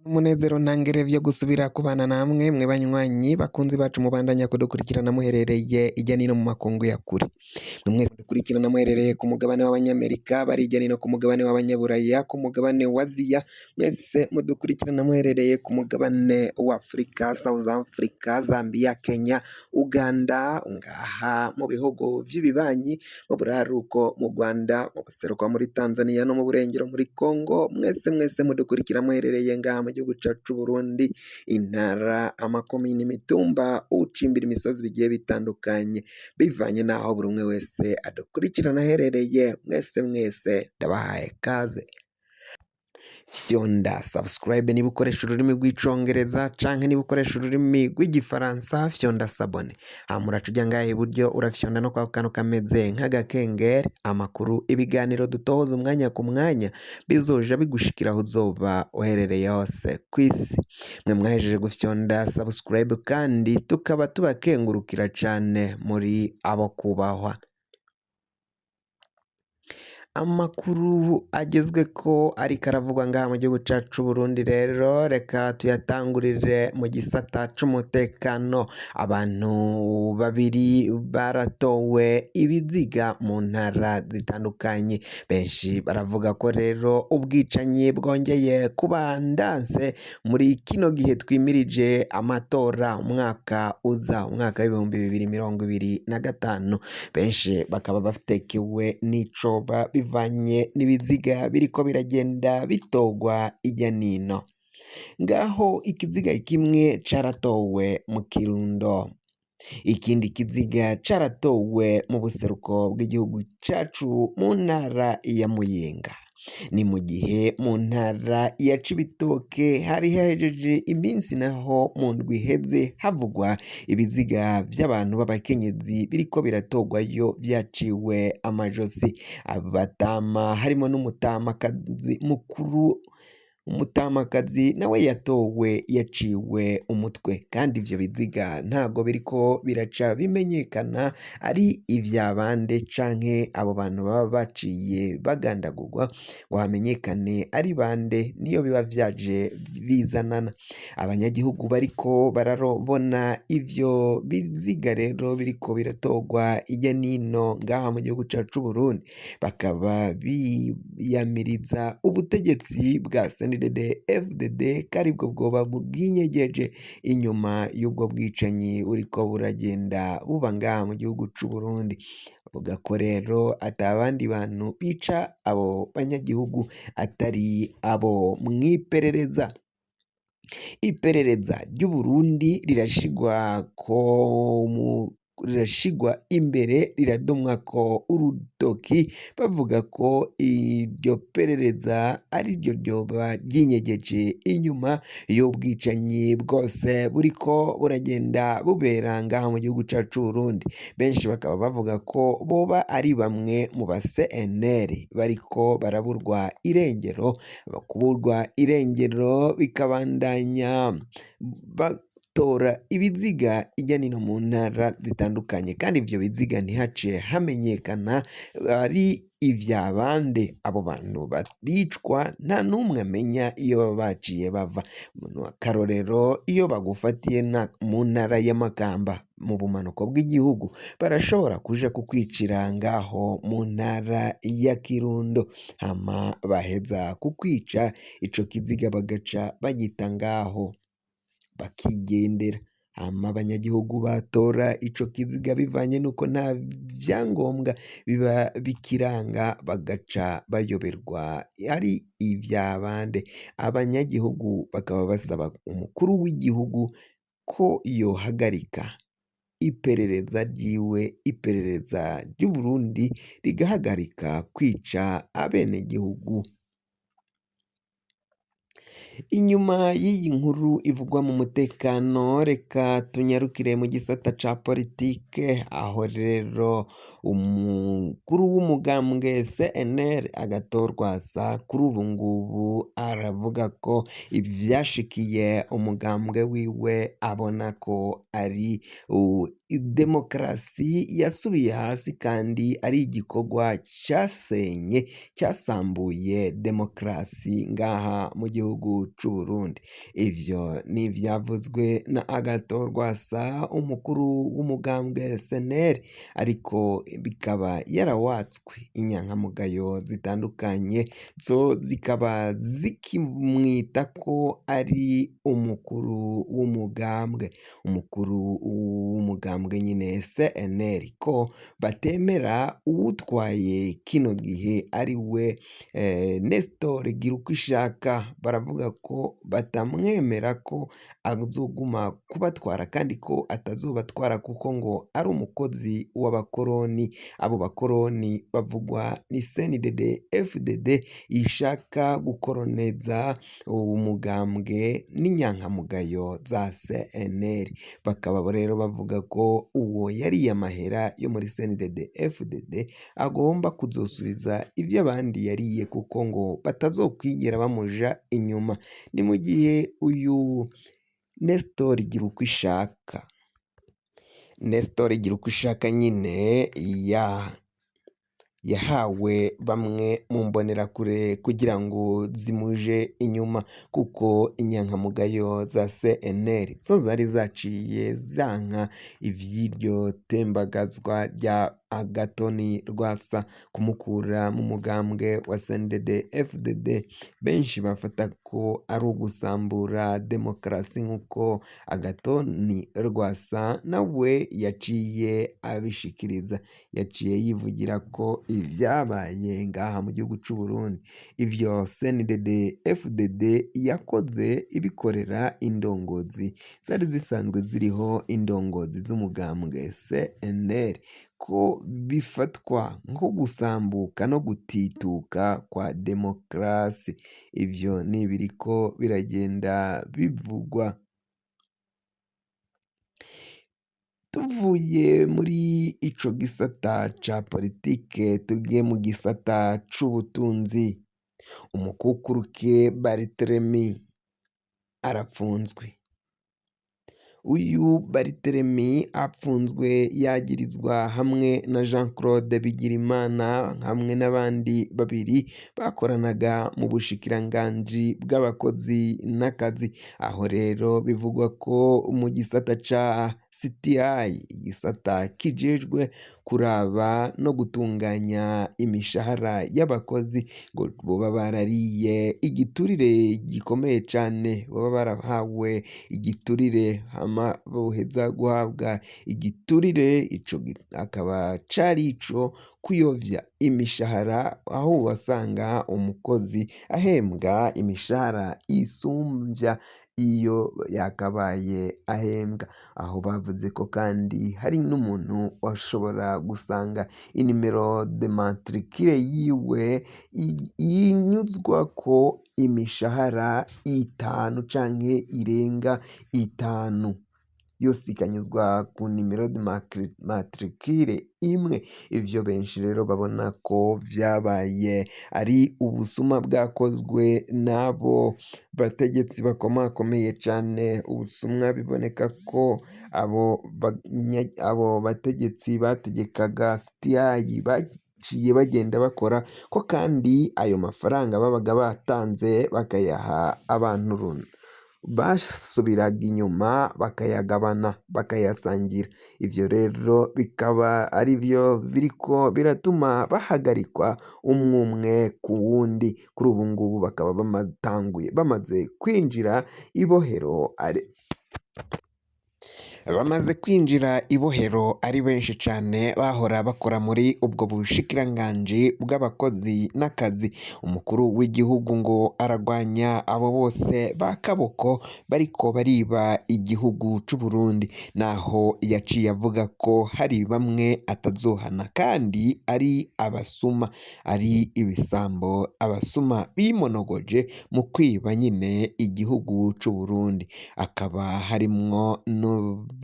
Umunezero ntangere vyo gusubira kubana namwe mwe banywanyi bakunzi bacu mubandanya kudukurikirana muherereye irya nino mu makungu ya kure. Mwe mwese mudukurikirana muherereye ku mugabane w'abanyamerika, bari irya nino ku mugabane w'abanyaburaya, ku mugabane wa Aziya, mwese mudukurikirana muherereye ku mugabane wa Afrika, South Africa, Zambia, Kenya, Uganda, ngaha mu bihugu vy'ibibanyi, mu buraruko mu Rwanda, mu buseruko muri Tanzania no mu burengero muri Congo, mwese mwese mudukurikira muherereye ngaha mu gihugu cacu c'Uburundi, intara, amakomine, imitumba, ucimbira imisozi bigiye bitandukanye, bivanye n'aho buri umwe wese adukurikirana aherereye, mwese mwese ndabahaye kaze. Fyonda subscribe niba ukoresha ururimi rw'icongereza canke niba ukoresha ururimi rw'igifaransa, fyonda s'abonner. Hama uraca uja ngaha iburyo, urafyonda no kwa kantu kameze nk'agakengeri. Amakuru, ibiganiro dutohoza umwanya ku mwanya bizoja bigushikira aho uzoba uherereye hose kw'isi. Mwe mwahejeje gufyonda subscribe kandi tukaba tubakengurukira cane, muri abo kubahwa. Amakuru agezweko ariko aravugwa ngaha mu gihugu cacu c'Uburundi rero, reka tuyatangurire mu gisata c'umutekano. Abantu babiri baratowe ibiziga mu ntara zitandukanye. Benshi baravuga ko rero ubwicanyi bwongeye kuba ndanse muri kino gihe twimirije amatora umwaka uza, umwaka w'2025. Benshi bakaba batekewe n'icoba bivanye n'ibiziga biriko biragenda bitogwa irya nino. Ngaho ikiziga kimwe caratowe mu Kirundo, ikindi kiziga caratowe mu buseruko bw'igihugu cacu mu ntara ya Muyinga. Ni mu gihe mu ntara ya Cibitoke hari hahejeje iminsi naho mu ndwi iheze havugwa ibiziga vy'abantu b'abakenyezi biriko biratogwayo vyaciwe amajosi. Abatama harimo n'umutamakazi mukuru, umutamakazi nawe yatowe yaciwe umutwe, kandi ivyo biziga ntago biriko biraca bimenyekana ari ivya bande canke abo bantu baba baciye bagandagurwa ngo hamenyekane ari bande, niyo biba vyaje bizanana. Abanyagihugu bariko bararobona ivyo biziga rero biriko biratogwa irya nino ngaha mu gihugu cacu c'Uburundi, bakaba biyamiriza ubutegetsi bwa CNDD FDD ko aribwo bwoba bwinyegeje inyuma y'ubwo bwicanyi buriko buragenda buba ngaha mu gihugu c'Uburundi. Bavuga ko rero ata bandi bantu bica abo banyagihugu atari abo mw'iperereza. Iperereza ry'Uburundi rirashigwa ko mu rirashigwa imbere, riradomwako urutoki, bavuga ko iryo perereza ariryo ryoba ryinyegeje inyuma y'ubwicanyi bwose buriko buragenda bubera ngaha mu gihugu cacu c'Uburundi. Benshi bakaba bavuga ko boba ari bamwe mu ba CNL bariko baraburwa irengero, kuburwa irengero bikabandanya batora ibiziga irya nino mu ntara zitandukanye, kandi ivyo biziga ntihace hamenyekana ari ivya bande. Abo bantu bicwa nta n'umwe amenya iyo baba baciye bava. Akarorero, iyo bagufatiye mu ntara ya Makamba mu bumanuko bw'igihugu, barashobora kuja kukwicira ngaho mu ntara ya Kirundo, hama baheza kukwica ico kiziga bagaca bagita ngaho bakigendera. Hama abanyagihugu batora ico kiziga, bivanye nuko nta vyangombwa biba bikiranga, bagaca bayoberwa ari ivya bande. Abanyagihugu bakaba basaba umukuru w'igihugu ko yohagarika iperereza ryiwe, iperereza ry'Uburundi rigahagarika kwica abenegihugu. Inyuma y'iyi nkuru ivugwa mu mutekano, reka tunyarukire mu gisata ca politike, aho rero umukuru w'umugambwe CNL Agathon Rwasa kuri ubu ngubu aravuga ko ivyashikiye umugambwe wiwe abona ko ari demokarasi yasubiye hasi, kandi ari igikorwa casenye, cyasambuye demokarasi ngaha mu gihugu gihugu c'Uburundi. Ivyo ni ivyavuzwe na Agathon Rwasa, umukuru w'umugambwe SNL, ariko bikaba yarawatswe inyankamugayo zitandukanye, zo zikaba zikimwita ko ari umukuru w'umugambwe, umukuru w'umugambwe nyine CNL, ko batemera uwutwaye kino gihe ari we Nestor Girukwishaka. Baravuga ko batamwemera ko azoguma kubatwara kandi ko atazobatwara kuko ngo ari umukozi w'abakoroni. Abo bakoroni bavugwa ni CNDD FDD ishaka gukoroneza umugambwe n'inyankamugayo za CNL. Bakaba rero bavuga ko uwo yariye amahera yo muri CNDD FDD agomba kuzosubiza ivyo abandi yariye kuko ngo batazokwigera bamuja inyuma. Ni mu gihe uyu Nestor Girukwishaka, Nestor Girukwishaka nyine yahawe bamwe mu mbonerakure kugira ngo zimuje inyuma, kuko inyankamugayo za CNL zo zari zaciye zanka ivy'iryo tembagazwa rya Agathon Rwasa kumukura mu mugambwe wa CNDD FDD. Benshi bafata ko ari ugusambura demokarasi nk'uko Agathon Rwasa nawe yaciye abishikiriza, yaciye yivugira ko ivyabaye ngaha mu gihugu c'Uburundi, ivyo CNDD FDD yakoze ibikorera indongozi zari zisanzwe ziriho, indongozi z'umugambwe CNL, ko bifatwa nko gusambuka no gutituka kwa demokarasi. Ivyo ni ibiriko biragenda bivugwa. Tuvuye muri ico gisata ca politike tugiye mu gisata c'ubutunzi. Umukukuruke Barthelemy arapfunzwe. Uyu Barthelemy apfunzwe yagirizwa hamwe na Jean Claude Bigirimana hamwe n'abandi babiri bakoranaga mu bushikiranganji bw'abakozi n'akazi. Aho rero bivugwa ko mu gisata ca CTI, igisata kijejwe kuraba no gutunganya imishahara y'abakozi, ngo boba barariye igiturire gikomeye cane, boba barahawe igiturire hama boheza guhabwa igiturire, ico akaba cari ico kuyovya imishahara, aho wasanga umukozi ahembwa imishahara isumvya iyo yakabaye ahembwa. Aho bavuze ko kandi hari n'umuntu washobora gusanga inimero de matricule yiwe inyuzwako imishahara itanu canke irenga itanu, yose ikanyuzwa ku nimero de matricule imwe. Ivyo benshi rero babona ko vyabaye ari ubusuma bwakozwe n'abo bategetsi bakomakomeye cane. Ubusumwa biboneka ko abo bategetsi bategekaga CTI baciye bagenda bakora ko kandi ayo mafaranga babaga batanze bakayaha abantu runaka, basubiraga inyuma bakayagabana bakayasangira. Ivyo rero bikaba ari vyo biriko biratuma bahagarikwa umwe ku wundi. Kuri ubu ngubu bakaba bamaze kwinjira ibohero ari bamaze kwinjira ibohero ari benshi cane bahora bakora muri ubwo bushikiranganji bw'abakozi n'akazi. Umukuru w'igihugu ngo aragwanya abo bose bakaboko bariko bariba igihugu c'Uburundi, naho yaciye avuga ko hari bamwe atazohana kandi ari abasuma, ari ibisambo, abasuma bimonogoje mu kwiba nyine igihugu c'Uburundi. Akaba harimwo n'abandi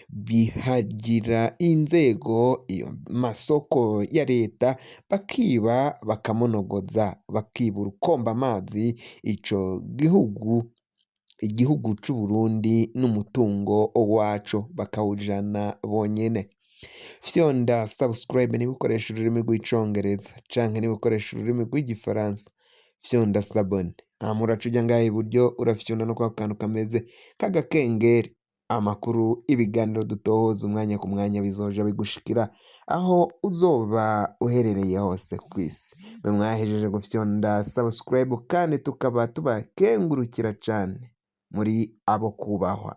bihagira inzego masoko ya leta bakiba bakamonogoza, bakiba urukomba amazi ico gihugu, igihugu c'Uburundi n'umutungo waco bakawujana bonyene. Fyonda subscribe niba ukoresha ururimi rw'icongereza canke niba ukoresha ururimi rw'igifaransa, fyonda s'abonner. Hama uraca uja ngaha iburyo urafyonda no kwako kantu kameze k'agakengeri. Amakuru, ibiganiro dutohoza umwanya ku mwanya bizoja bigushikira aho uzoba uherereye hose kw'isi. Mwe mwahejeje gufyonda subscribe kandi tukaba tubakengurukira cane, muri abo kubahwa.